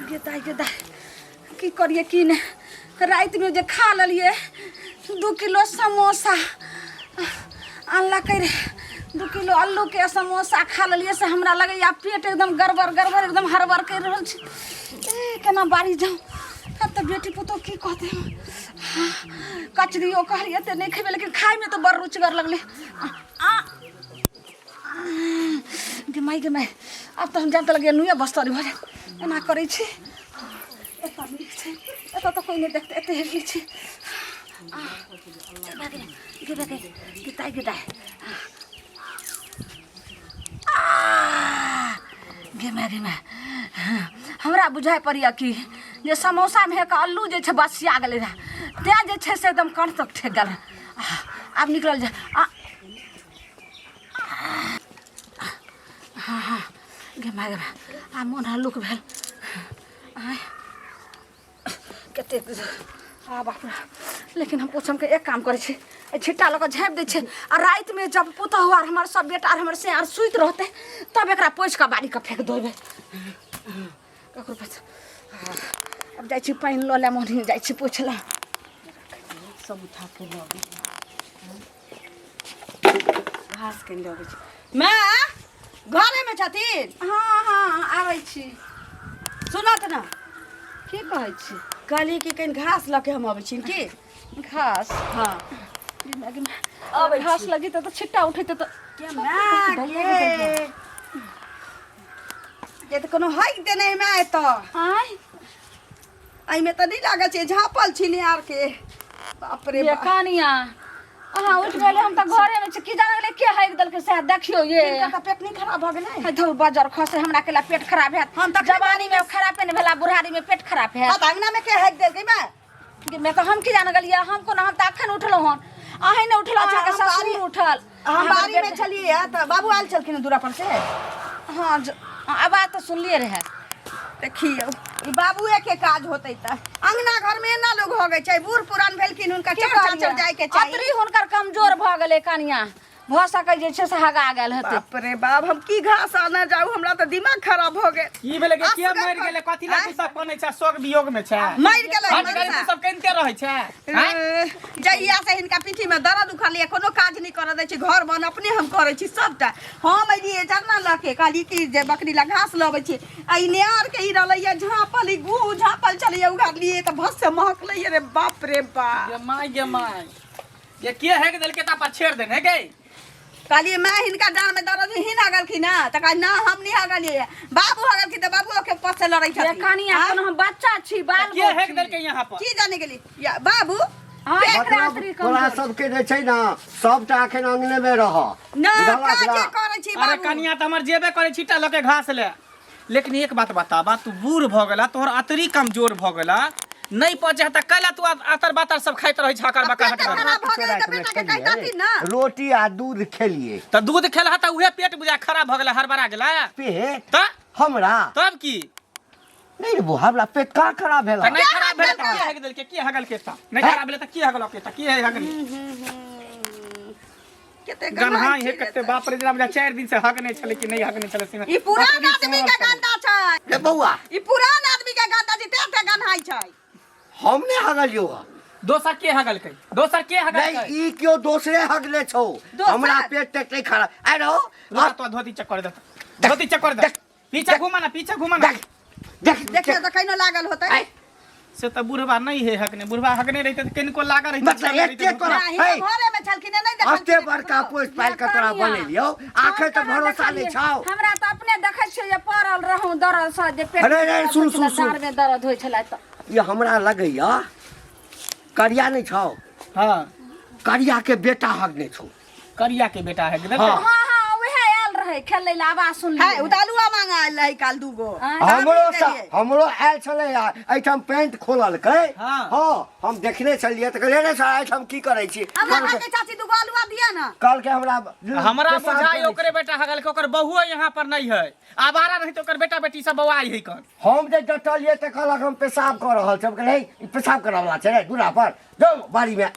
गे दाइ गे दाइ, की करिए की नहि। रातिमे जे खा लेलिए 2 किलो समोसा अनलकै रे, 2 किलो आलूके समोसा खा लेलिए से हमरा लगैए पेट एकदम गड़बड़ गड़बड़ एकदम हड़बड़ करि रहल छै। ए केना बाड़ी जाउ, तब तऽ बेटी पुतोह की कहतै। कचरियो कहलिए तऽ नहि खेबै, लेकिन खायमे तऽ बड़ रुचिगर लगलै। आ गे माय गे माय, आब तऽ हम जान तऽ लगैए नुए बस्तरी भऽ जायत। एना करै छी, एतऽ नीक छै, एतऽ तऽ कोइ नहि देखतै, एतऽ हेरली छी। गे गे गे दाइ गे दाइ, गे माय गे माय, हमरा बुझाइ पड़ैए कि जे समोसामे हे कऽ अल्लू जे छै बसिया गेलै रहए, तेँ जे छै से एकदम कंठ तक ठेक गेल रहए। आब निकलल जाय। आ हाँ, गे माय गे माय, आब मोन हल्लुक भेल। आँय कतेक आ बाप रे। लेकिन हम पूछम के एक काम करै छी, एहि छिट्टा लऽ कऽ झाँपि दै छी आ रातिमे जब पुतहु आर हमर सब बेटा आर हमर से आर सुति रहतै तब एकरा पोछि कऽ बाड़ी कऽ फेक देबै ककरो पास। आब जाइ छी पानि लऽ लेब, मोन जाइ छी पोछि लए। सब उठा के लऽ गेल घास के लऽ छी। माँ घरेमे छथिन? हाँ हाँ, आबै छी। सुनत ने। की कहै छी? कहली कि कनि घास लऽ के हम अबै छी। की घास? हाँ। अबै घास लगी तऽ छिट्टा उठेतै तऽ के माँ के ये तऽ कोनो हक देने माँ एतऽ। आँय एहिमे तऽ नहि लागल छै, झाँपल छी निहार के। बाप रे ये बाप। कनिया अहाँ उठि गेलै, हम तऽ घरेमे छी, की जाने गेलै के हगि देलकै सएह। देखियौ ये। हिनकर तऽ पेट नहि खराब भऽ गेलै? हे धौ बजर खसे, हमरा केला पेट खराब हैत? हम तऽ जवानी में खराबे नहि भेला, बुढ़ारी में पेट खराब हैत? हाँ, तऽ अंगना में के हगि देलकै माँ? गे मैं तऽ हम की जाने गेलियै, हम कोना, हम तऽ अखन उठलहुँ हन, अहीं ने उठलहुँ। अच्छा, अहाँके हम ससुर उठल। हम हमर बाड़ी में बेटा- छलियै तऽ बाबू आयल छलखिन दूरा पर से। हाँ, आवाज तऽ सुनलियै रहए। देखियौ, ई बाबुए के काज होतै तऽ अंगना घर में एना लोग हो गए छै। बूढ़ पुरान भेलखिन, हुनका की चढ़ कहलियै? चढ़ जाय के चाही। अतरी हुनकर कमजोर भऽ गेलै कनिया, भऽ सकै जे छै से हगा गेल हेतै। बाप रे बाप, हम की घास आने जाऊ, हमरा तऽ दिमाग खराब भऽ गेल। की भेलै के? के असगर मरि गेलै? कथी लए तू सब कनै छै? शोक वियोग में छै? मरि गेलै हट गरी, मनसा। तू सब कनिते रहै छै? आँय? जहिया से हिनका पीठी में दर्द उखड़लियै, कोनो काज नहि करऽ दै छै। घर बन अपने हम करै छी सबटा। हम एलियै जरना लऽ के, कहलियै कि जे बकरी लए घास लबै छी, आ ई नेआर के ई रहलैया झाँपल, ई गू झाँपल छलैया, उघारलियै तऽ भस से महकलैया रे बाप रे बाप। गे माय गे माय, ये के हेक देलकै ता पर छेड़ देने गे? कहलियै माय, हिनका डाँड़ में दर्द, हिन हगलखिन ना? तऽ कहलियै ना, हम नहि हगलियै, बाबू हगलखिन। तऽ बाबू के पस से लड़ै ये छथिन। कनिया, आँय? कोनो हम बच्चा छी, बाल के हेक देलकै यहाँ पर? की जाने गेली या बाबू। हाँ, एकरा मतलब अतरी तोरा कमजोर। सबके जे छै ने सबटा एखन अंगने मे रह। ना बुझलक काजे ना? करै छी अरे बाबू। कनिया तऽ हमर जेबे करै छिट्टा लऽ के घास ले, लेकिन एक बात बताबा, तू बूढ़ भऽ गेला, तोहर अतरी कमजोर भऽ गेला, नहि पचे तऽ कैला तू आतर बातर सब खाइत रहै छह? बकर पेट हट खराब भऽ गेलै तऽ रातिमे बेटा के खेलियै, कहितथिन ना। रोटी आ दूध खेलियै। तऽ दूध खेलहा तऽ उहे पेट बुझा खराब भऽ गेलै, हड़बड़ा गेलै। पेट तऽ हमरा तब की? नहि रे बौआ, हमरा पेट कहाँ खराब भेल? तऽ नहि खराब भेलै तऽ की हगि देलकै? की हगल के तऽ नहि खराब भेलै तऽ की हगल के तऽ की हगल? कते गन्हा गन्हाइ हे छै कते, बाप रे, जेना 4 दिन से हगने छलै कि नहि हगने छलै से। ई पुरान आदमी के गंदा छै। रे बौआ, ई पुरान आदमी के गंदा छै, तें ते गन्हाइ छै। हम नहि हगलियौ हँ। दोसर के हगलकै? दोसर के हगलकै? नहीं, ई क्यों दोसरे हगले छौ। दोसर? हमरा पेट तेट नहीं खराब आइ रहो। रुका तो धोती चेक कर दे, धोती चेक कर दे। देख, पीछे देख। घुमा ना, पीछे घुमा ना। देख देख। देखियौ तऽ कैनो लागल होतै। आइ, से तऽ बुढ़वा नहीं है हकने, बुढ़वा हकने रहते तऽ किनको लागल रहते। मतलब एते तोरा नाही, हे, घरे में छलखिन नहि देखलखिन। एते बड़का पोस पालि के तोरा बनेलियौ, आखिर तऽ भरोसा नहि छौ। हमरा तऽ अपने देखै छियै जे पड़ल रहूँ दर्द सँ जे पेट अरे, अरे, दर्द सुन, होइ छलै, सुन, सुन। डाँर में दर्द होइ छलै तऽ ई हमरा लगैया करिया नहि छौ? हाँ। करिया के बेटा हगने छौ। करिया के बेटा है? हाँ। हाँ हाँ, उहे आयल रहे खेलै लए, आवाज सुनलियै। है उतालुआ मांगा आयल रहे काल दूगो। हमरो हम देलियै। हमरो आयल छलै एहिठाम पेंट खोललकै। हाँ। हाँ, हम देखने छलियै तऽ कहलियै रे साला, एहिठाम की करै छी? हमरा कहलकै कहलकै चाची दूगो आलुआ दिया ना। कहलकै हमरा हमरा पेशाब बुझाइ करै ओकरे बेटा हगल के, ओकर बहुओ यहाँ पर नहीं है, आवारा नहीं तो ओकर बेटा बेटी सब बौआई है कन। हम जे डटलियै तऽ कहलक हम पेशाब कऽ रहल छी। हम कहलियै, हे, ई पेशाब करऽ वला छै रे दूरा पर? जाउ बाड़ी मे।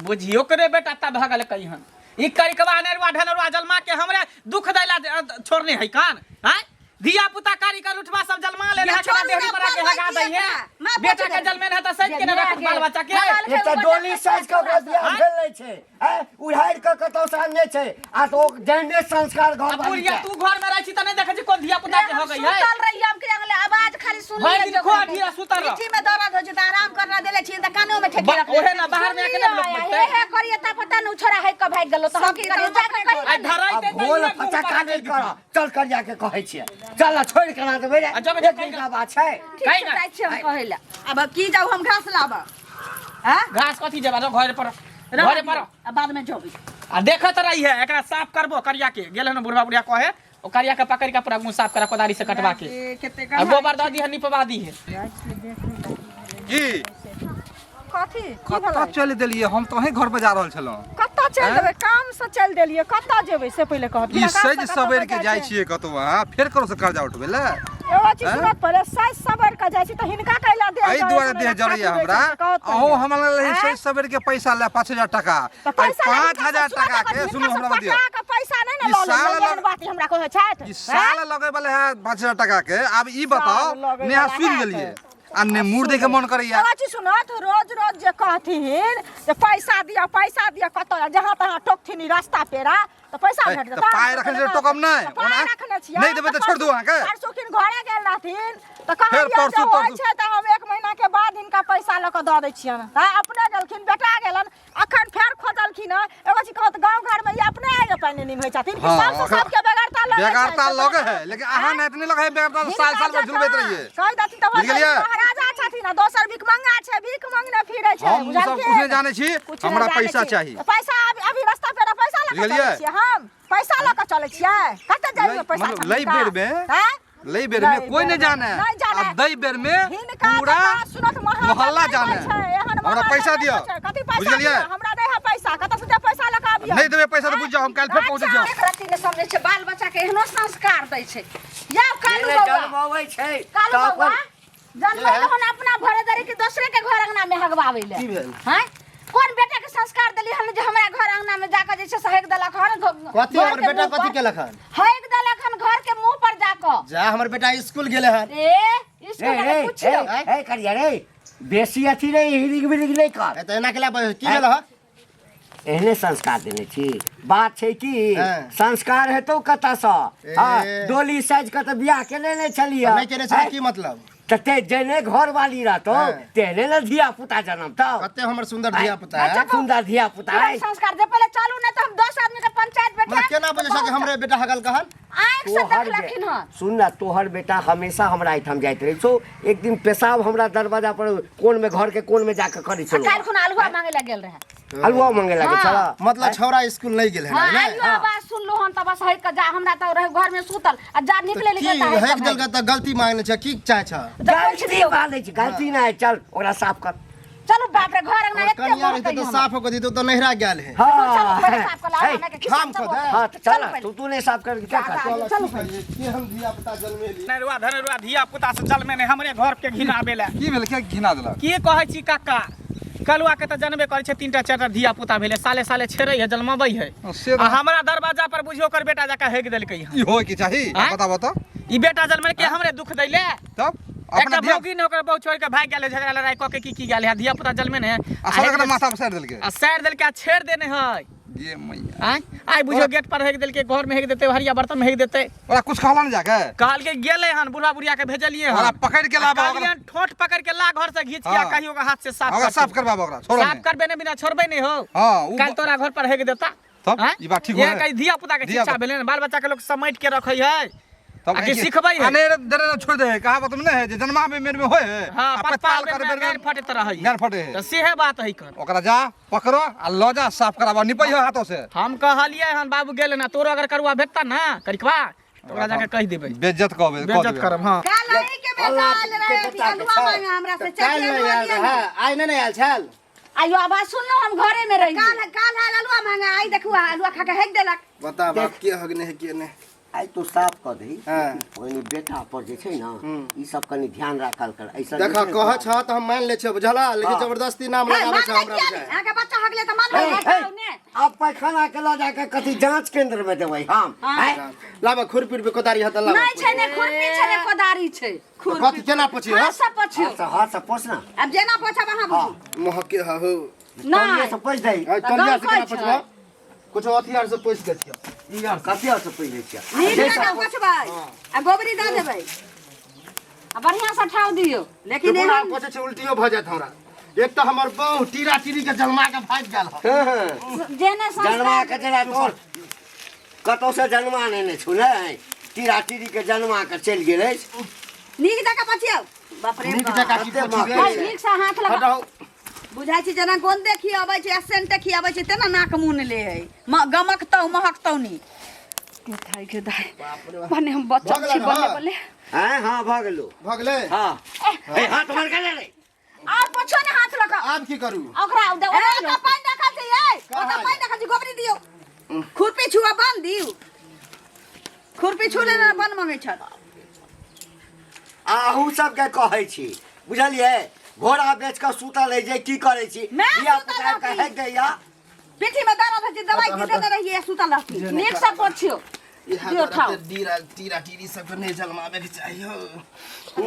बुझियो ओकरे बेटा तब भगल कहिहन। ई करिकवा नेरुआ ढनरुआ जलमा के हमरे दुख दैला छोड़ने है कान? हैं, धिया पुता कारी कर उठवा सब जलमा ले ये रहा छोड़ू देहरी ना, पर आके पढ़बै हगा की दै है एकरा? माँ बेटा पूछ के दे। जलमेन है त सज के न रखत बाल बच्चा के एकटा डोली साइज के ओकरा बियाह भेल नहि छै आँय उड़ारि कऽ कतौ से आनने छै आ तऽ ओ जहने संस्कार घर आ वाली बुढ़िया के तू घर में रहै छी त नहीं देखै छी कोन धिया पुता के हो गई है सुतल रही हम के अंगले आवाज खाली सुन भरि दिन खो धिया सुतल रह पीठी में दर्द होइ छै तऽ आराम करना देले छी तऽ कानो में ठेकी रखले ओहे ना बाहर में आके ना लोग हे हे करिए त पता न छोरा है कब भाग गेलो त हम की करिए जाके कही आ धराई आब दे घोल फचका नहि कर चल करिया के कहै छियै चल ना छोड़ि केना देबै रे आ जब- एक दिन का बात छै ठीक कही छै ना। जाइ छियै हम कहै लए अब की जाऊ हम घास लाबऽ हाँ घास कथी जेबा रो घरे पर घरे पर आ बाद में जेबै आ देखत रही है एकरा साफ करबो करिया के गेल हन बुढ़वा बुढ़िया कहे ओ करिया के पकड़ के पूरा मुंह साफ करा कोदारी से कटवा के ए, कते आ गोबर दऽ दी है निपवा दी है की कथी की कतऽ भेलै चलि देलियै हम तऽ अहीं घर पर जा रहल छलहुँ कतऽ चलि देबै काम से चलि देलियै कतऽ जेबै से पहिले कहत ई सजि सवरि के जाइ छियै कतौ अहाँ फेर ककरो से कर्जा उठबै लए एगो चीज आँय? सुनत पहिले सजि सवरि के जाइ छी तऽ हिनका कैला देह एहि जरै दुआरे छै, देह जरैया खातिर हमरा दै छै, से कहत अहूँ पहिले। हमरा लग आँय? सजि सवरि के पैसा ले 5000 टका तऽ एहि पैसा लए पाँच हिनका हजार से टका सुनत के हिनका सुनू से हमरा बतिया पटा के पैसा नहि ने ई लऽ लेबै साल एहन बात हमरा कहै छथि ई साल लगै वाला है 5000 टका के आब ई बताओ लगै नेहा वाला सुति है गेलियै आ ने मुड़ दै के मन करैया एगो चीज सुनत रोज रोज जे कहथिन जे पैसा दिअ पैसा दिअ कतऽ जहाँ तहाँ टोकथिन ई रास्ता पेरा तऽ पैसा ए, भेट तऽ जेतै पाइ रखने छियै, टोकब नहि। तऽ पाइ ओना रखने छियै नहि देबै तऽ छोड़ि दू अहाँके। परसू खिन घरे गेल रहथिन तऽ फेर कहलियै जे परसू, होइ परसू। छै तऽ हम एक महीना के बाद हिनका पैसा लऽ कऽ दऽ दै छियनि तऽ अपने गेलखिन बेटा गेलनि अखन फेर खोजलखिन हँ एगो चीज कहत गाँव घर में ई अपने आगे पानि निभै छथिन कि हाँ, सबसँ ओकरा- सबके बेगरता लगै छै बेगरता से लगे तऽ है लेकिन अहाँ नहीं इतने लगे है बेगरता तो साल साल भर झुलबैत रहिए कहि देथिन तऽ बुझि गेलियै? महाराजा छथिन आ दोसर भिखमंगा छै भीख मंगने फिरै छै हम ओ सब कुछ नहीं जानै छी कुछ नहि हमरा जानै पैसा छी। चाही तऽ पैसा अभी अभी रास्ता पे पैसा लऽ कऽ बुझि चलै गेलियै? छियै हम पैसा लऽ कऽ चलै छियै कतऽ जाइए लै- पैसा मतलब लै बेर में- आँय? लै बेर में लै कोई नहीं बेर में- जाने नहीं जाने। आ दै बेर में हिनका पूरा जकाँ सुनत महाजन मोहल्ला नहि जाने होइ छै, एहन हमरा महाजन पैसा नहि दिअ होइ छै। कथी पैसा बुझि गेलियै दिअ? हमरा नहि है पैसा कतऽ से देब पैसा लऽ कऽ आबियौ नहीं देबै पैसा तऽ बुझि जाउ हम काल्हि फेर पहुँचै छी एक रत्ती नहि समझै छै बाल बच्चा के एहनो संस्कार दै छै यौ कालू जेने बौआ जन्मबै छै कालू तऽ बौआ अपन जनमल हन अपना भरे दरे कि दोसरे के घर अंगना में हगवावे ले की भेल? हैं कोन बेटा के संस्कार देली हन जे हमरा घर अंगना में जाके जे छै से हगि देलक हन कथी घर हमर के बेटा मुँह कथी पर। केलक हन हगि देलक हन घर के मुंह पर जाके जा हमर बेटा स्कूल गेले हन ए रे स्कूल रे में पूछियो ए, ए करिया रे बेसी अथी नहीं हिरिग बिरिग नहीं कर ए, तऽ एना केला बजै? की भेल हन एहने संस्कार देने छी बात छै कि हँ। संस्कार हेतौ कतऽसँ ए। हँ डोली साजि कऽ तऽ बियाह केने नहि छलियै नहि केने छलै की मतलब तऽ ते जेने घर वाली रहतौ हँ। तेहने ने धिया पुता जनमतौ कते हमर सुंदर धिया पुता है सुन्दर धिया पुता तुरंत संस्कार जे पहिले चलू नहि तऽ हम 10 आदमी के पंचायत बैठा मतलब केना बुझै छ कि हमरे बेटा हगल कहन आँखि से तोहर देखलखिन हन सुन ना तोहर बेटा हमेशा हमरा एहिठाम जाइत रहै छौ एक दिन पेशाब हमरा दरवाजा पर कोन में घर के कोन में जाके करै आ छलौ काल्हि खुना अलुआ मांगे लए गेल रहे हलुआ मांगे लागे हाँ। छल मतलब छौड़ा स्कूल नहीं गेल है हाँ ने आइयो आवाज सुनलू हन तऽ बस हटि कऽ जा हमरा तऽ रहे घर में सुतल आ जा निकले की लिखे तऽ हटि हेक कऽ देलक तऽ गलती मांगने छै की चाहे छ भागि। तऽ पूछि गलती दियौ मानै छी गलती नहि चल ओकरा साफ कर चलू बाप रे घर अंगना और एते कनिया रहते महकै तऽ हमर। साफ हो के दितौ तऽ नहिरा गेल है हाँ चलू पहिले साफ कर ला हे, हमरा के खिस्सा हम सब कऽ दे। होतै। हाँ तऽ चल चलू ना, पहिले। तू तू नहीं साफ कर क्या कर चलू पहिले। की हम धिया पुता जन्मेली नरुआ धनरुआ धिया पुता से जलमे नहि हमरे घर के घिनाबे लए की भेल क्या घिना देलक की कहै छी काका कलुआ के तऽ जनबे करै छै तीनटा चारिटा धिया पुता भेलै साले साले छेड़ै है जलमबै है से आ हमरा दरवाजा पर बुझियो ओकर बेटा जाके हेग देलकै हन ई होय के चाही आँय? बताबऽ तऽ ई बेटा जलमल के हमरे दुख दैले तब एकटा अपना धिया भौगी ने ओकर बहु छोड़ के भागि गेलै झगड़ा लड़ाई कऽ के की की गेलै धिया पुता जलमे ने आ सड़क ने माथा पर साइड देलकै आ सैर देलकै आ छेड़ देने है ये मैया आँय आइ बुझियो गेट पर हेग देलकै घर में हेग देतै हरिया बर्तन में हेग देतै ओकरा कुछ कहला ने जाके कहलकै गेलै हन बुढ़ा बुढ़िया के भेजलियै हन ओकरा पकड़ि के लाबऽ कहलियै हन ठोंठ पकड़ के ला घर से घींच के आ हाँ। कहियो के हाथ से साफ ओकरा कर साफ करबाबऽ ओकरा छोड़ो साफ नहि करबे नहि बिना छोड़बै नहि हो हाँ, उ- काल्हि तोरा घर पर हेग देता तब आँय? ई बात ठीक इएह होय कही धिया पुता के धिया शिक्षा पुता। भेलै ने बाल बच्चा के लोग समेट के रखै है तब आ कि सिखबै है अनेर देरे छोड़ दे है कहावत में नहीं है जे जन्मा में मेरे में होय है हाँ आ पतपाल करे में बेर गारि में फटैत रहै गारि फटे है तऽ सेहे बात है कर ओकरा जा पकड़ो आ लऽ जा साफ कराबा निपै है हाथों से हम कहलियै हन बाबू गेलै ना तोरो अगर करुआ भेटता ना करिकवा तऽ ओकरा जाके कहि देबै बेइज्जत कहबै कऽ बेइज्जत देबै। करब हाँ काल अहीं के बेटा आयल रहे के बेटा के अलुआ छै। मांगे हमरा से काल्हि चाची नहि अलुआ आयल दिया ने। रहै आइ नहि ने आयल छल आइयो आवाज सुनलहुँ हम घरे में रही काल काल आयल अलुआ मांगे आइ देखू अलुआ खा के हेक देलक बता बाप के हगने है के नहि आइ तू साफ कऽ दही हाँ। कनि बेटा पर जे छै ने ई सब कनि ध्यान राखल कर ऐसा देख कह छ तऽ हम मान ले छियै बुझला लेकिन हाँ। जबरदस्ती नाम लगाबै छ हमरा बुझाय अहाँके बच्चा हगले तऽ मानबै अब पैखाना के लऽ जाके कथी जांच केंद्र में देबै हम आँय? लाबा खुरपी उरपी कोदारी हत लाबा नहीं छै ने खुरपी छै ने कोदारी छै कथी केना पोछी हाथ से पोछियौ हाथ से हाथ से पोछ ना आब जेना पोछब अहाँ बुझू महके हो तौलिया से पोछ दही आई तौलिया से केना गम पोछबा कुछ अथी आर से पोछ के छियै ई आर कथी आर से पोछ दै छियै नीक जकाँ पोछबै आ गोबरी दऽ देबै आ बढ़िया से ठाव दियौ लेकिन पूरा एहन पोछे छै उल्टियो भऽ जायत हमरा एक तऽ हमर बहु टीरा टीरी के जलमा के भागि गेल हँ जेने जन्मा संस्कार के जेना तोर कतौ से जन्मा नेने छु ने तीरा तीरी के जन्मा के चलि गेल अछि नीक जकाँ पोछियौ बाप रे नीक बाप। जकाँ की कते पोछबै भाइ, नीक से हाथ लगा हटाउ बुझाइ छै जेना गोंदे खियाबै छै आ सेंटे खियाबै छै तेना नाक मुन ले है गमकतौ महकतौ नी दाइ के दाइ भने हम बच्चा भऽ गेलै छी ने, बल्ले हँ? बल्ले हैं हाँ भऽ गेलो भऽ गेलै हाँ ए हाथ मार के ले रे और पोछो ने हाथ लगा आब की करू ओकरा दे ए ओतऽ पानि रखल छै ए ओतऽ पानि रखल छै गोबरी दियौ खुरपी छुआ बन दियौ खुरपी छू लेने बन मंगै छल आ अहूँ सबके कहै छी बुझलियै घोड़ा बेच कऽ सुतल है जे की करै छी मैं धिया सुतल पुता के रहती। हेक दैया पीठी में दर्द होइ छै दवाई की देने रहियै सुतल रहती नीक से पोछियो इएह दियौ दुआरे ठाव तऽ टीरा टीरा टीरी सबके नहि जलमाबैके चाही हौ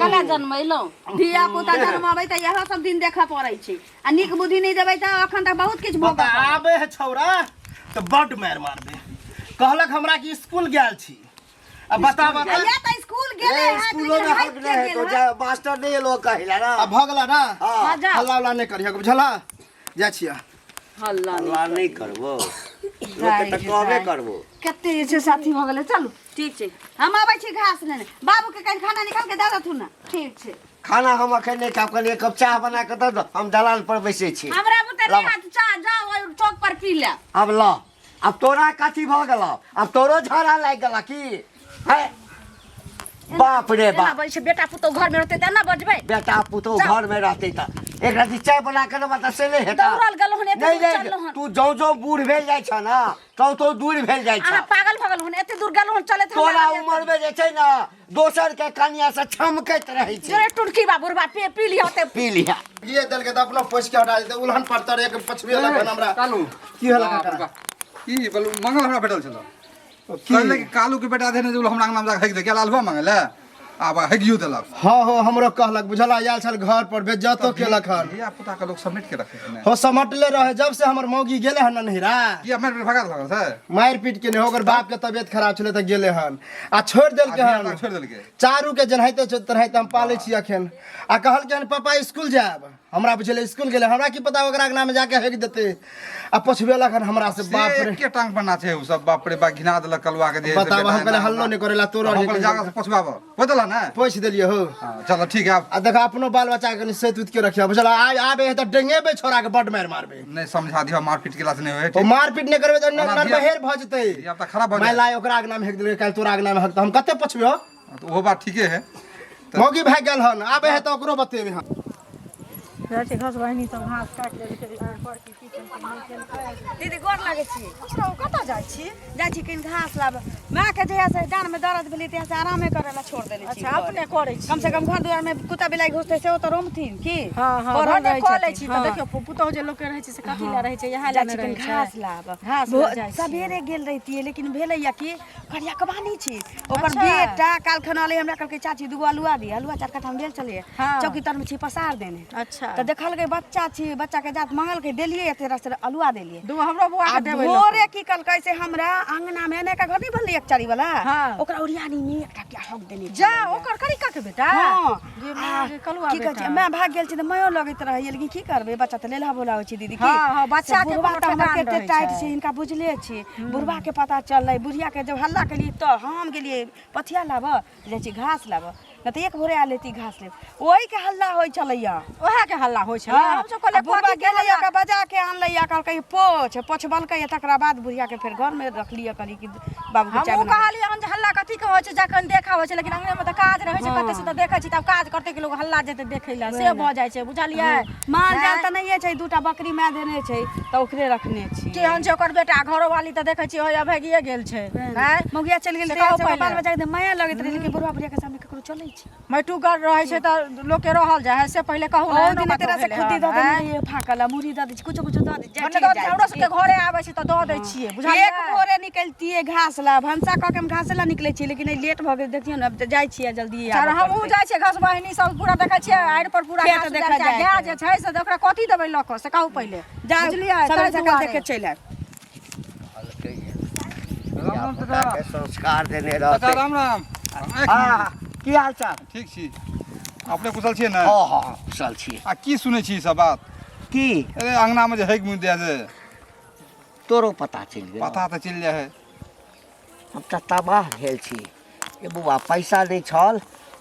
कला जन्मैलहुँ धिया पुता जन्माबै तऽ इएह सब दिन देखऽ पड़ै छै आ नीक बुद्धि नहि देबै तऽ अखन तक बहुत किछु भोगऽ पड़त। आबे है छौरा तऽ बड्ड मारि मारबे कहलक हमरा कि स्कूल गेल छी आ बता बता या तऽ स्कूल गेलै रे हँ स्कूलो में हक नहीं है तो जा मास्टर नहीं लोग कहिला ना आ भऽ गेला ना हाँ जा हल्ला उल्ला नहि करिह बुझला जाइ छियै हल्ला हल्ला नहीं करबो लोग के तऽ कहबे करबो कते जे छै साथी भऽ गेलै चलू ठीक छै हम आबै छी घास लेने बाबूके कनि खाना निकाल के दऽ देथुन ने ठीक छै खाना हम अखन नहि खायब कनि एक कप चाह बना कऽ दऽ दऽ हम दलान पर बैसै छी हमरा बुते नहि लाबऽ। हाथ चाह जाओ ओहि चौक पर पी ले आब ल आब तोरा कथी भऽ गेलौ आब तोरो झाड़ा लागि गेला की है बाप रे एना बाप बजै छै बेटा पुतोह घर में रहतै तऽ एना बजबै बेटा पुतोह घर में रहतै तऽ एक रति चाय बना के देबा तऽ से नहि हेतै दौड़ल गेलहुँ हन, एते नहि दूर नहि चललहुँ हन। तू जौं जौं बूढ़ भेल जाइ छ ने तौं तौं दूर भेल जाइ छ अहाँ पागल भऽ गेलहुँ हन एते दूर गेलहुँ हन चलैत हमरा तोरा लागैए उमर में जे छै ने दोसर के कनिया से छमकैत रहै छै जोरे टुटकी बा बुढ़बा पी पी लिअ ओते पी लिहा ये देलकै तऽ अपनो पोछि के हटा देतै उलहन पड़तर एक पछुए लगन हमरा कालू की भेल बाप रे काका? बाप। की बोलू मंगल हमरा भेटल छल की कहले कि कालू के बेटा देने जे हमरा अंगना में जाके हेक दे गेल अलुआ मंगले आब हेगियो देलक हँ हो हमरो कहलक बुझला आयल छल घर पर बेज्जतो केलक हन धिया पुता के लोग समेट के रखे छै ने हो समटले रहे जब से हमर मौगी गेले हन ननहिरा किया मारि पीट भगा देलक से मारि पीट के नहि ओकर बाप के तबियत खराब छलै तऽ गेले हन आ छोड़ि देलकै आ धिया हन पुता छोड़ि देलकै चारू के जेनाहिते छै तेनाहिते हम पालै छी अखन आ कहलकै हन पापा स्कूल जायब हमरा बुझेलै स्कूल गेलै हमरा की पता ओकरा अंगना में जाके हेक देतै आ पोछबेलक हन हमरा से से बाप रे एके टांग पर नाचे उ सब बाप रे बा घिना देलक कलुआ के जे है से बताब बेटा हम कहले एना हल्लो नहि करेला तोरो हम कहले जाके से पोछबाब पोछ देला ने पोछि देलियै हो हाँ, चलो ठीक है अब आ देखा अपनो बाल बच्चा के कनि सैत उत के रखिया बुझल आब आबे है तऽ डेंगेबै छोरा के बड मारि मारबै नहीं समझा दियो मारपीट केला से नहीं होए ओ ठीक मारपीट नहि करबै तऽ ओना नरबहेर भऽ जेतै धिया पुता खराब भऽ माय जाए लाय ओकरा अंगना में हेक देलकै काल्हि तोरा अंगना में हेक तऽ हम कते पोछबै हो तो ओहो बात ठीके है मौगी भागि गेल हन आबे है तऽ ओकरो बतेबै हम जाइ छै घास बहिनी सब घास काटि लेलकै घर पर की की केलकै नहि केलकै दीदी गोर लागै छी खुश रहू कतऽ जाइ छी जाइ छी कनि घास लाबऽ मायके जहियासँ डाँड़मे दर्द भेलै तहियासँ आरामे करै लए छोड़ि देने छी अच्छा अपने करै छी कम से कम घर दुआरमे कुत्ता बिलाइ घुसतै सेहो तऽ रोमथिन की हँ हँ पड़ल भने रहै कऽ लै छथिन। छी तऽ हँ। देखियौ पुतहु जे लोकके रहै छै से कथी लए रहै छै इएह लए जाइ ने छी रहै कनि छै घास लाबऽ घास लए जाइ छी सबेरे गेल रहितियै लेकिन भेलैया कि करियकबानी छी ओकर अच्छा। बेटा काल्हि खना अलै हमरा कहलकै चाची दूगो अल्हुआ दिअ अल्हुआ चारि कट्ठा मे भेल छलैए हाँ। चौकी तर मे छी पसार देने अच्छा तऽ देखलकै बच्चा छी बच्चा के जात मंगलकै देलियै एते रस अल्हुआ देलियै दूगो हमरो बौआ आ के देबै लऽ भोरे की कहलकै से हमरा अंगना मे एने का घर नहीं बनलै एक चारी वाला हाँ। ओकरा ओरियानी मे एकटा क्या हक देने जा ओकर करिका के बेटा हाँ गे आ, माँ गे कलुआ की कहै छै बेटा मैं भाग गेल छी तऽ मायो लगैत रहैए लेकिन की करबै बच्चा तऽ लेलहा बोलाबै छै दीदी की हाँ, हाँ, बच्चा से के बुढ़बा कोनो तऽ हमर ठेकान कते रहै टाइट छै। छै हिनका बुझले छै बुढ़बा के पता चललै बुढ़िया के जब हल्ला केलियै तऽ हम गेलियै पथिया लाबऽ जाइ छी घास लाबऽ नहि तऽ एक भोरे आयल हेती घास लेब ओहिके हल्ला होइ छलैया ओएह के हल्ला होइ छलै हाँ, हमसब कहलियै आ बुढ़बा कथी के गेलै हल्ला? ओकरा बजा के आनलै कहलकै पोछ पोछबलकै तकरा बाद बुढ़िया के फेर घरमे रखलियै कहलियै कि बाबू के चाय हमहूँ बना कहलियै हन जे हल्ला कथी के होइ छै जखन देखा होइ छै लेकिन अंगने मे तऽ काज रहै छै कते से तऽ देखै छी तब काज करतै कि लोग हल्ला जेतै देखै लए से भऽ जाइ छै बुझलियै माल जाल तऽ नहिए छै दूटा बकरी माय देने छै तऽ ओकरे रखने छी केहन छै ओकर बेटा घरोवाली तऽ देखै छियै होइया भागिए गेल छै आँय? मौगिया चलि गेल से तऽ कहू सबके पहिले। बाल बच्चा के माया लगैत रहै लेकिन बुढ़वा बुढ़िया के सामने ककरो चलै छै मटुगर रहै छै तऽ लोकके रहल जाइ है से पहिले कहू ने ओ एहनो दिन कतौ तेरा से भेलै खुद्दी हन, दऽ देने आँय? रहियै फाकल आ मुरही दऽ दै छी कुछो कुछो दऽ दै छी मने दऽ दै छी, हमरो सबके घरे आबै छै तऽ दऽ दै छियै बुझलियै एक भोरे निकलतियै घास ला भनसा कऽ के हम घासे ला निकलै छियै लेकिन लेट भऽ गेल देखियौ ने अब तऽ जाइ छियै जल्दी चल हमहूँ जाइ छियै घस बहिनी सब पूरा देखै छियै आड़ि पर पूरा खेत घास देखऽ उपजायल छै। जाइत गाय जे छै से ओकरा कथी देबै लऽ कऽ से कहू पहिले जा बुझलियै सबेरे ताहि सकाल दुआरे। देखे चलि आयब राम राम धिया चाचा के संस्कार देने चाचा रहते राम राम हाँ की हाल चाल ठीक छी अपने कुशल छियै ने हाँ हाँ कुशल छी आ की सुनै छी ई सब बात की अरे अंगना में जे हेग मुँह दिया से तोरो पता चलि गेल पता तऽ चलि जाइ है हम तऽ तबाह भेल छी ए बौआ पैसा नहि छल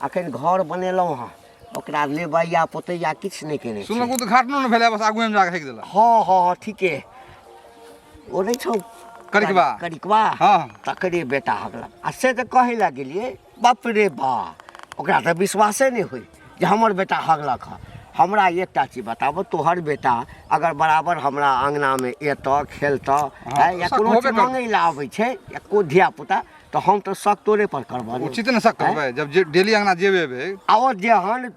अखन घर बनेलहुँ हँ ओकरा लेबैया पोतैया किछु नहि केने छी। सुनलहुँ उद्घाटनो नहि भेलै बस आगुएमे जाके हेग देलक हँ हँ हँ ठीके ओ नहि छौ करिकबा। करिकबा हँ। तकरे बेटा हगलक आ से तऽ कहै लए गेलियै बाप रे बा ओकरा तऽ विश्वासे नहि होइ जे हमर बेटा हगलक हँ हमरा एकटा चीज बताबऽ तोहर बेटा अगर बराबर हमरा अङ्गनामे एतऽ खेलतऽ हँ, या शक कोनो होबे चीज करतै। माँगै लए आबै छै या को धियापुता तऽ हम तऽ शक तोरे पर करबऽ ने। उचित ने शक करबै जब जे डेली अङ्गना जेबे एबै आ ओ जेहन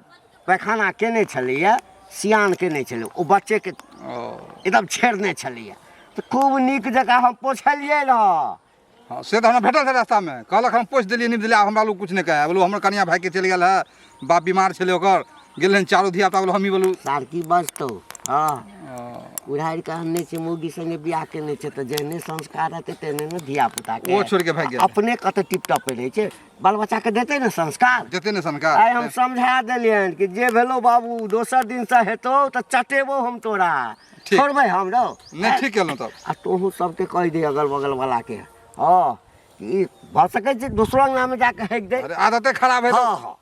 पैखाना केने छलैए सियान केने छलै ओ बच्चेके ओ एकदम छेड़ने छलैए तऽ खूब नीक जकाँ हम पोछलियै रहऽ हँ से तऽ हमरा भेटल छलै रास्तामे कहलक हम पोछि देलियै नीप देलियै आब हमरा लोग किछु नहि कहै बोलू हमर कनिया भागि के चलि गेल है बाप बीमार छलै ओकर गेल हन चारू धिया पुता बोलू हमही बोलू सार की बजतौ हँ उड़ारि कऽ आनने छै मौगी संगे बियाह केने छै तऽ जेहने संस्कार हेतै तेहने ने धिया पुताके ओ छोड़ि के भागि गेल। अपने कते टिप टप रहै छै बाल बच्चाके देतै ने संस्कार देतै ने संस्कार आइ हम समझा देलियनि कि जे भेलौ बाबू दोसर दिनसँ हेतौ तऽ चटेबौ हम तोरा ठीक। छोड़बै हम रौ नहि ठीक केलहुँ तब आ तोहूँ सबके कहि दे अगल बगल वालाके हँ ई भऽ सकै छै दोसरो अङ्गनामे जाके हेक दे अरे आदते खराब है हँ हँ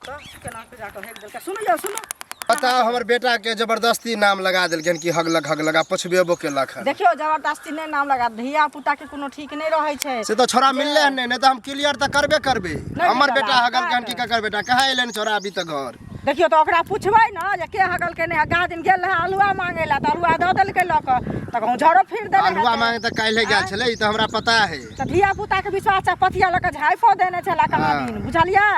सुनू यौ सुनू बताउ हमर बेटा के जबरदस्ती नाम लगा देलखिन कि हगलक हगलक आ पछुएबो केलक हन देखियौ जबरदस्ती नहि नाम लगा धिया पुता के कोनो ठीक नहि रहै छै से तऽ छोड़ा मिलले हन नहि नहि तऽ हम क्लियर तऽ करबे करबै नहि हमर मिलल बेटा आ, हगलक हन कि ककर बेटा कहाँ एलै हन छोड़ा अभी तक घर देखियौ तऽ ओकरा पुछबै ने जे के हगल के नहि गा दिन गेल रहै अल्हुआ मांगे लए तऽ अल्हुआ दऽ देलकै लऽ कऽ तऽ कहूँ झरो फिर देने अल्हुआ हेतै। मांगे तऽ काल्हि गेल छलै ई तऽ हमरा पता है तऽ धिया पुता के विश्वास छै पथिया लऽ कऽ झाँपो देने छलै कहाँ हाँ। दिन बुझलियै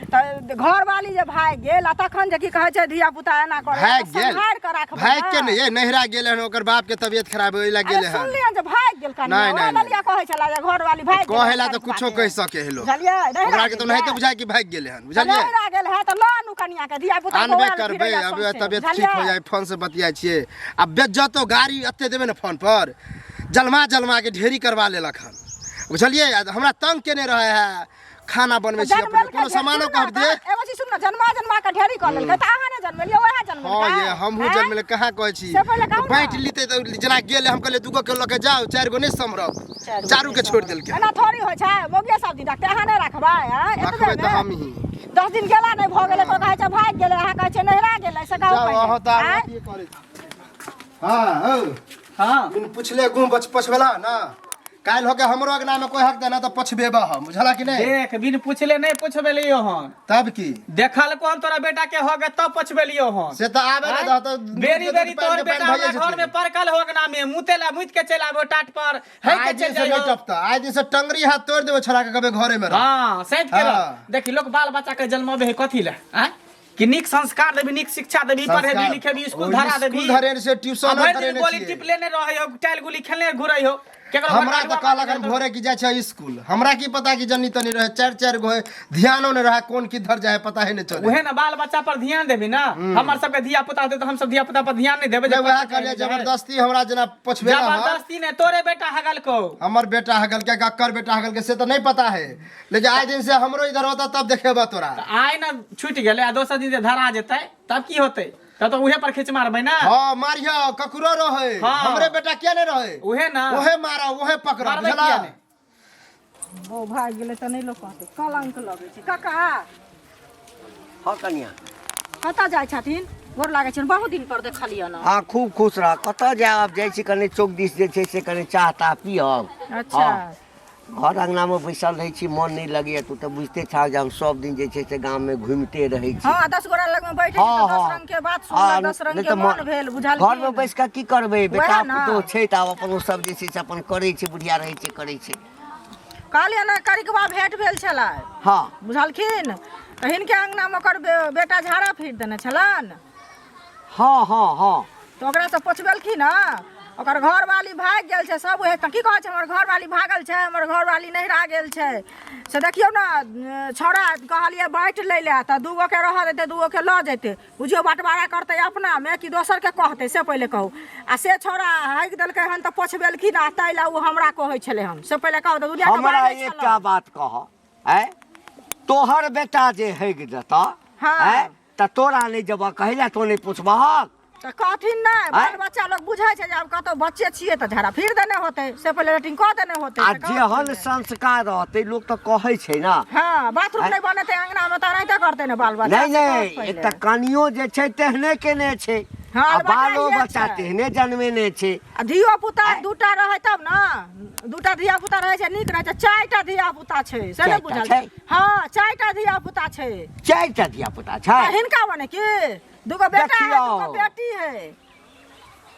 तऽ घरवाली जे भागि गेल आ तखन जे की कहै छै धिया पुता एना करे भागि गेल सम्हारि कऽ राखबै भागि के ने। नहि ये नैहरा गेल हन ओकर बाप के तबियत खराब ओहि ला अरे गेल हन सुनलियै जे भागि गेल कनिया नहि, ओएह नहि, नहि। ललिया कहै छलै जे घरवाली भागि गेल कहे ला तऽ कनिया कुछो के। कहि सके है लोग बुझलियै नैहरा ओकरा के तऽ गेल ओनाहिते है। बुझाय कि भागि गेलै हन तऽ बुझलियै नैहरा गेल है तऽ लऽ आनू कनिया के धिया पुता आनबे बौआएल करबै फिरैया अब सौंसे, तबियत ठीक बुझलियै? हो जाए फोन से बतियाइ छियै आ बेज्जतो गाड़ी एते देबै ने फोन पर जलमा जलमा के ढेरी करवा लेलक हन बुझलियै आ हमरा तंग केने रहै है खाना बनबै छी अपने जनमेलकै कोनो ढेरी, सामानो सुनू कहब ने, दे एगो चीज सुनू ने जन्मा जन्मा के ढेरी कऽ लेलकै तऽ अहाँ नहि जनमेलियै वएह जनमेलकै हाँ ये हमहूँ आँय? जनमेले कहाँ कहै छी से पहिले कहू तऽ ने। बाँटि लितै तऽ जेना गेलै हम कहलियै दूगो के लऽ के जाउ चारि गो नहि सम्हरत चारू के छोड़ि देलकै एना थोड़ी होइ छै मौगिए सब दिन रखतै अहाँ नहि रखबै आँय? एतबे रखबै तऽ ने? हमही 10 दिन गेला नहि भऽ गेलै कोइ कहै छै भागि गेलै अहाँ कहै छै नहिरा गेलै से कहू जाउ पहिले अहाँ तऽ आब आँय? अथिये करै छी हाँ हौ हाँ बिन पुछले गुम बच पछबेला ना काल्हि होके हमरो अंगना में कोई हक देना तऽ पछबेबा हम बुझला कि नहीं देख बिन पूछले नहीं पूछबेलियो हन तब की देखल को हम तोरा बेटा के हो गए तब पछबेलियो हन से तऽ आबे ना दह तऽ बेरी बेरी तोहर बेटा हमरा घर में परकल हो ना में मुते ला मुत के चल आबो टाट पर है आइ के दिन चल से नहीं जाइयो टपता आइ दिन से टंगरी हाथ तोड़ देबो छोड़ा के कबे घरे में रह हाँ सैत के रह। हाँ। देखी लोग बाल बच्चा के जन्मबे है कथी ले आँय? कि नीक संस्कार देबी नीक शिक्षा देबी पढ़ेबी संस्कार। लिखेबी स्कूल ओ धरा स्कूल देबी धरेने छै, ट्यूशनो आ भरि दिन धरेने गोली छियै। टिप लेने रहै हो टाइल गुली खेलने घुरै हो केकरो हमरा घर तऽ कहलक हन भोरे की जाइ छै स्कूल हमरा की पता कि जनी तनी रहे चारि चारि गो है ध्यानो नहि रहे कोन किधर जाए पता ही नहीं चले उहे ना बाल बच्चा पर ध्यान देबी ना हमर सबके धिया पुता होतै तऽ हमसब धिया पुता पर ध्यान नहि देबै जे नहि वएह कतऽ कहलियै जाइ है। जबरदस्ती हमरा जेना पछबे जबरदस्ती ने तोरे बेटा हगल को हमर बेटा हगल के ककर बेटा हगल के से तऽ नहीं पता है लेकिन आइ दिन से हमरो इधर होता तब देखेबा तोरा आइ ना छूटि गेलै आ दोसर दिन जे धरा जेतै तब की होतै तब तऽ उहे पर खींच मारबै ना हाँ मारियो ककरो रहे हाँ। हमरे बेटा किया नहीं रहे उहे ना ओहे मारा ओहे पकड़ा मारबै बुझला किया नहि? ओ भागि गेलै तऽ नहि लोक कहतै कलंक लगै छै काका हँ कनिया। कतऽ जाइ छथिन? गोर लागै छनि, बहुत दिन पर देखलियनि। हँ, खूब खुश रह। कतऽ जायब, आब जाइ छी कनि चौक दिस जे छै से कनि चाह ताह पियब। अच्छा। हँ, घर अङ्गनामे बैसल रहै छी, मन नहि लगैए। तू तऽ बुझिते छह जे हम सब दिन जे छै से गाममे घुमिते रहै छी। हँ, 10 गोरा लगमे बैठे छी हँ तऽ 10 हँ रंग के बात हँ, सुनलक, 10 रंग नहि के तऽ मन भेल, बुझलखिन। घरमे बैस कऽ की करबै, बेटा वएह ने। पुतोह छै तऽ आब अपन ओ सब जे छै से अपन करै छै, बुढ़िया रहै छै, करै छै। कहलियै ने, करिकबा भेंट भेल छलै। हँ। बुझलखिन, तऽ हिनके अङ्गनामे ओकर बेटा झाड़ा फिर देने छलनि। हँ हँ हँ। तऽ ओकरासँ पोछबेलखिन हँ, ओकर घरवाली भागि गेल छै। सब उएह तऽ की कहै छै, हमर घरवाली भागल छै, हमर घरवाली नहिरा गेल छै। से देखियौ ने, छौड़ा कहलियै बाँटि लै लए तऽ दूगोके रहऽ देतै, दूगोके लऽ जेतै। बुझियौ, बँटवारा करतै अपनामे कि दोसरके कहतै, से पहिले कहू। आ से छौड़ा हाकि देलकै हन तऽ पोछबेलखिन, आ ताहि लए ओ हमरा कहै छलै हन। से पहिले कहू तऽ दुनिआँके हमरा बाजै एकटा छलहुँ। बात कह, आँय, तोहर बेटा जे हेग देतऽ, हँ। आँय, तऽ तोरा नहि जेबऽ कहै लए, तो नहि पुछबहक? तऽ कहथिन नहि। आँय? बाल बच्चा लोक बुझै छै जे आब कतहु बच्चे छियै तऽ झाड़ा फिर देने होतै, से पहिले लेटिंग कऽ देने होतै। आ तऽ कहथिन जेहन नहि। संस्कार रहतै, लोक तऽ कहै छै ने। हँ, बाथरूम आँय? नहि बनेतै अंगनामे तऽ एनाहिते करतै ने बाल बच्चा। नहि से कहत नहि, पहिले। एकटा कनियो जे छै तेहने केने छै। हँ, आ बच्चा बालो इएह बच्चा छै। तेहने जनमेने छै। आ धियो पुता दूटा रहै तब ने, दूटा धिया पुता रहै छै नीक रहै छै। चारिटा धिया पुता छै से नहि चारिटा बुझल छै? हँ, चारिटा धिया पुता छै। चारिटा धिया पुता छै? तऽ हिनका मने की दूगो बेटा है, देखियौ। दूगो बेटी है।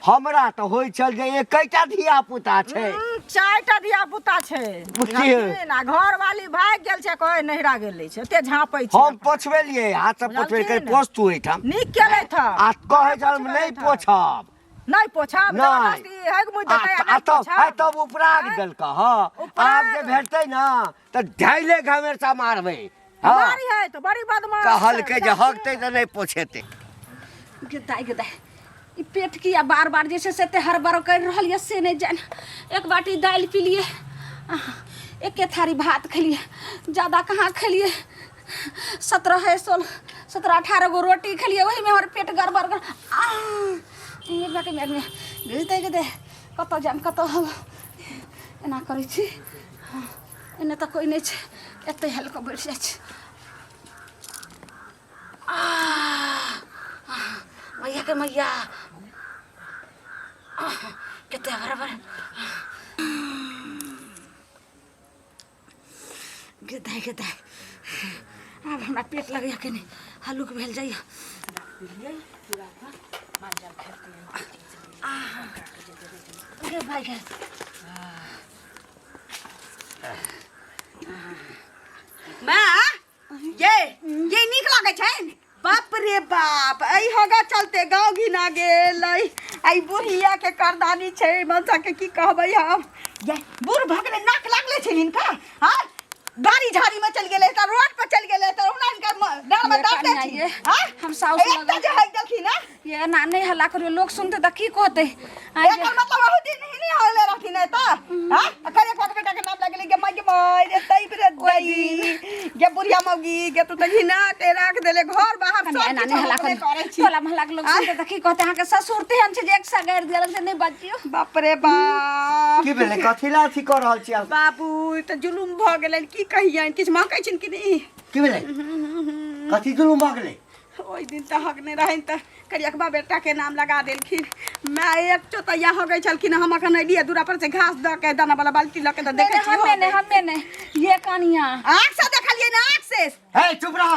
हमरा तऽ होइ छल जे एकेटा धिया पुता छै। चारिटा धिया पुता छै। बुझलियै। बुझलखिन? आ घरवाली भागि गेल छै, कहै नहिरा गेल छै, एते झाँपै छै। हम पोछबेलियै, हाथ से पोछबे बुझलखिन? पोछ तू एहिठाम। नीक केलथि हँ। आ कहै छल हम नहि पोछब। नहि पोछब? नहि। जबरदस्ती हेग मुइ आ देतै आ आ नहि तब पोछब? आ तब उपराग देलक हँ। उपराग। आब जे भेटतै ने तऽ ढाइले घमेरसा मारबै। हँ। मारी है तऽ बड़ी बदमाश छै, कहलकै जे बुझलखिन? हगतै तऽ नहि पोछेतै। गे दाइ गे दाइ, ई पेट किया बार बार जे छै से एते हड़बड़ करि रहल यऽ से नहि जानि। एक बाटी दालि पीलियै, एके थारी भात खेलियै, ज्यादा कहाँ खेलियै। 17 16 17 18 गो रोटी खेलियै, ओहिमे हमर पेट गड़बड़ कर आ गे गे दे। कतऽ जायब, कतऽ हम एना करै छी? हँ, एने तऽ कोइ नहि छै, एतै हेल कऽ बैठ जाइ छी। मैया के मैया, कते बराबर गे दाइ गे दाइ। आब हमरा पेट लगैया कनि हल्लुक भेल जाइया। गे भाइ गे। माँ ये नीक लागै छै? बाप रे बाप, एहि हगा चलते गाँव घिना गेल। एहि बुढ़िया के करदानी छै, मनसा के की कहबै हम। ये बूढ़ भऽ गेलै, नाक लागले छै हिनका। हाँ, गाड़ी झाड़ी में चलि गेलै तऽ रोड पर चलि गेलै तऽ हमरा हिनकर डाँड़ में ये दर्द कनिया छै। ये, हाँ? हम साउस एकटा लगल। जे हगि देलखिन हँ। ये एना नहि हल्ला करियौ, लोक सुनतै तऽ की कहतै? आँय जे- एकर मतलब बहुत दिन हिनी होले रहथिन है तऽ हाँ, अकर एक बार बेटा के नाम लगले। गे माय गे माय रे, तई रे दई गे, बुढ़िया मौगी गे, तू तऽ घिना के राख देले घर बाहर। कनिया, सब एना किछु नहि हम हल्ला अपने करियौ। करै छी। टोला मोहल्ला के लोक सुनतै तऽ की कहतै? अहाँके ससुर तेहन छै जे एक सए गारि देलक से नहि बजियौ। बाप रे बाप। की भेलै? कथी ला अथी कऽ रहल छी अहाँ? बाबू, ई तऽ जुलुम भऽ गेलनि, की कहियनि। किछु महकै छनि कि नहि? की भेलै? कथी जुलुम भऽ गेलै? ओहि दिन तऽ हगने रहनि तऽ करियकबा बेटा के नाम लगा देलखिन। माय एक चोतैया हगै छलखिन। हम अखन एलियै दूरा पर से घास दऽ के, दाना वाला बाल्टी लऽ के, तऽ देखै नहि, छी हमे नहि, हमे नहि ये कनिया। आँख से देखलियै ने, आँख से। हे, चुप रह।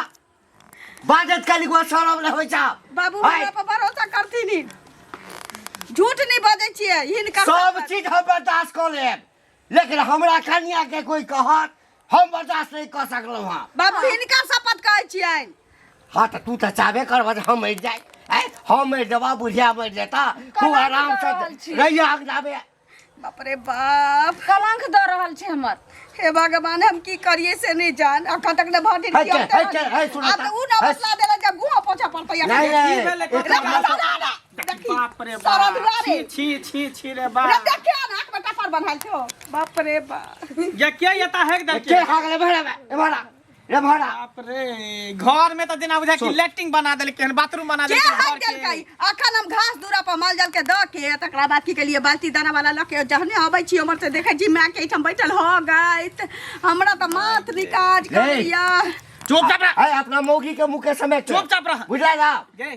बाजत काली को शरम नहि होइ छै। बाबू, है। हमरा पर भरोसा करथिन ही। झूठ नहि बजै छियै हिनकर। सब चीज हम बर्दाश्त कऽ लेब, लेकिन हमरा कनिया के कोई कहत, हम बर्दाश्त नहीं कऽ सकलहुँ हँ। बाबू, हिनकर शपथ कहै छियनि। हाँ, तऽ तू तऽ चाहबे करबह जे हम मरि जाय। आँय, हम मरि जेबा, बुढ़िया मरि जेता, खूब आराम दऽ रहल से छी। रहिया अंगनामे। बाप रे बाप। कलंक दऽ रहल छै हमर। हे भगवान, हम की करिए से नहीं जान। अखन तक ने भटिन है, है, है, है, सुनो आब तऽ। तऽ उ ना है। बतला देला जब गुहा पोछा पड़तै अखन। नहीं की नहीं भेलै? एकर कथी मतलब- बाप रे सारा बाप, दुआरे। छी छी छी छी रे रे बाप। देखियो ना, आँख में टपर बन्हाल छौ। बाप रे बाप। ये के ये हेक के देलकै? हागले भरा बे भरा रे भरा। बाप रे, घर में तऽ जेना बुझाय कि लैट्रिन बना देलकै हन, बाथरूम बना के देलकै घर हक के। देलकै? अखन हम घास दूरा पर माल जाल के दऽ के, तकरा बाद की केलिए, बाल्टी दाना वाला लऽ के जहने अबै छी उम्हर से, देखै छी माय के एहिठाम बैठल हो गैत। हमरा तऽ माथ निकाज करैया। चुपचाप रह। है अपना मौगी के मुँह के समेट चुपचाप रह। बुझला ना गे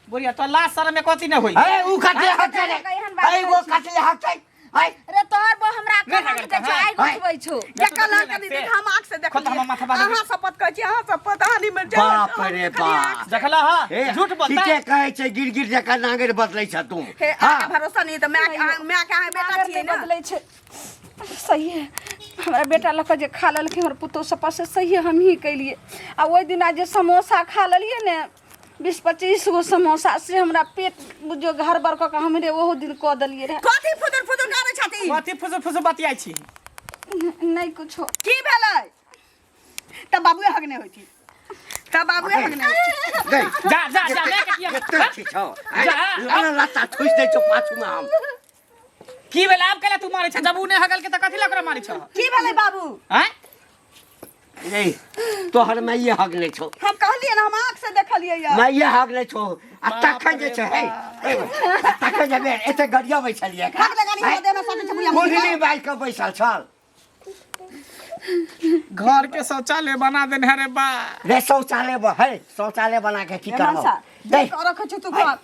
बुढ़िया तो लाज शरम में कथी नहीं होई है उ कथी हक छै रे एहन बात है वो कथी हक छै है रे तोहर बो हमरा नहि कलंक लागल दै छौ हँ। आगि उठबै छौ जकर लड़का दीदी हम आँख से खोल तऽ हमर माथा बांधि अहाँ शपथ कहै छी अहाँ शपथ अहाँ नहि मरि जाउ बाप रे बाप देखला हा हे, झूठ बोलता ठीके कहै छै गिर गिर जकाँ नांगरि बदलै छ तू हे अहाँके भरोसा नहीं तऽ माय माय के अहाँ बेटा नागर छियै नहि ने बदलै छै सही है हमरा बेटा लऽ कऽ जे खा लेलकै हमर पुतोहु सब से सही हमही केलियै आ ओहि दिना जे समोसा खा लेलियै ने 20-25 गो समोसा से हमरा पेट बुझियौ घर बर कऽ कऽ हमरे ओहो दिन कऽ देलियै रहए कथी फुदुर फुदुर करै छथिन कथी फुसु फुसु बतियाइ छी नहि कुछो की भेलै तब बाबुए हगने होइ छी तब बाबुए हगने होइ छी। गई जा जा जा मैं के किया कते छी छौ जा। लाना लत्ता ठुसि दै छौ पाछूमे हम की भेल आब केला तू मारै छ जब उ नहि हगल के त कथी लए ओकरा मारै छ की भेलै बाबू आँय रे तोहर माइये हगने छौ हम कहलियै ने हम आँख से देखलियै या माइये हगने छौ आ तखन जे छै हे हे, आ तखन जे बे एते गरियाबै छलियै हग लगानी हमरा देह में सटै छै बुढ़िया कुंडली बाजि कऽ बैसल छल घर के शौचालय बना देने है रे बा रे शौचालय हे शौचालय बना के की करबो मनसा दे जे रखै छै तू कर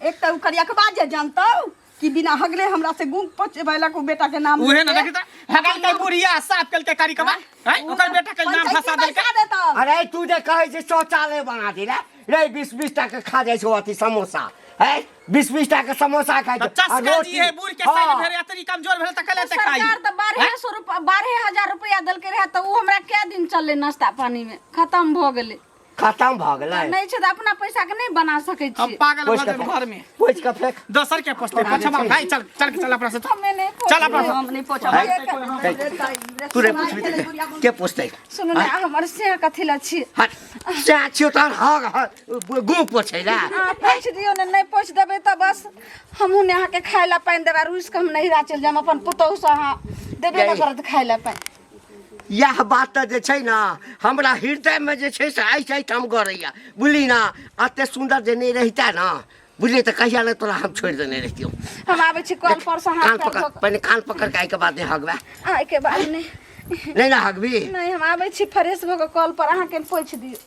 एक तऽ ओ करियकबा जे जानतौ कि बिना हगले हमरा से गुंग पचबैलक ओ बेटा के नाम उहे ना लेके। देखी त हगल के बुढ़िया साफ कल के कारिकवा हैं ओकर बेटा के नाम पंचायती फंसा देलकै बैसा देतौ अरे तू जे कहै छै शौचालय बना दिला रे 20-20 टा के खा जाइ छौ अथी समोसा है 20-20 टा के समोसा खाइ त छौ आ चस्का रोटी जी है बूढ़ के हाँ। साइड भेल एतरी कमजोर भेल त कले त खाई सरकार तऽ 1200 रुपया 12,000 रुपया देलकै रहए तऽ ओ हमरा कए दिन चललै नाश्ता पानीमे खतम भऽ गेलै खतम भऽ गेलै नहि छै तऽ अपना पैसा के नहि बना सकै हम छी पागल पोछि भऽ के जाब फेंक। घर में पोछि के फेंक दोसर के पोसते पछमा भाई चल चल के चल अपना से हमे नहि चल अपना से हम नहि पोछब है? तू रे पुछबी तऽ के पोछतै सुनू ने हमर से कथी लए छी हट सएह छियौ तहन हग हग गु पोछै लए अहाँ पोछि दियौ ने नहि पोछि देबै तऽ बस हमहूँ ने अहाँके खाय लए पानि देबै आ रुसि कऽ हम नैहरा चलि जायब अपन पुतोहुसँ अहाँ देबे नहि करत खाय लए पानि इएह बात तऽ जे छै ने हमरा हृदयमे जे छै से आइ एहिठाम गड़ैया बुझली ने एते सुन्दर जे नहि रहिता ने बुझलियै तऽ कहिया ने तोरा हम छोड़ि देने रहितियौ हम आबै छी कल पर से हाथ कान पैर पकड़ धो कऽ पहिने कान पकड़ के आइके बाद नहि हगबै आइके बाद नहि नहि ने हगबी नहि हम आबै छी फ्रेश भऽ कऽ कल पर अहाँके पोछि दियौ।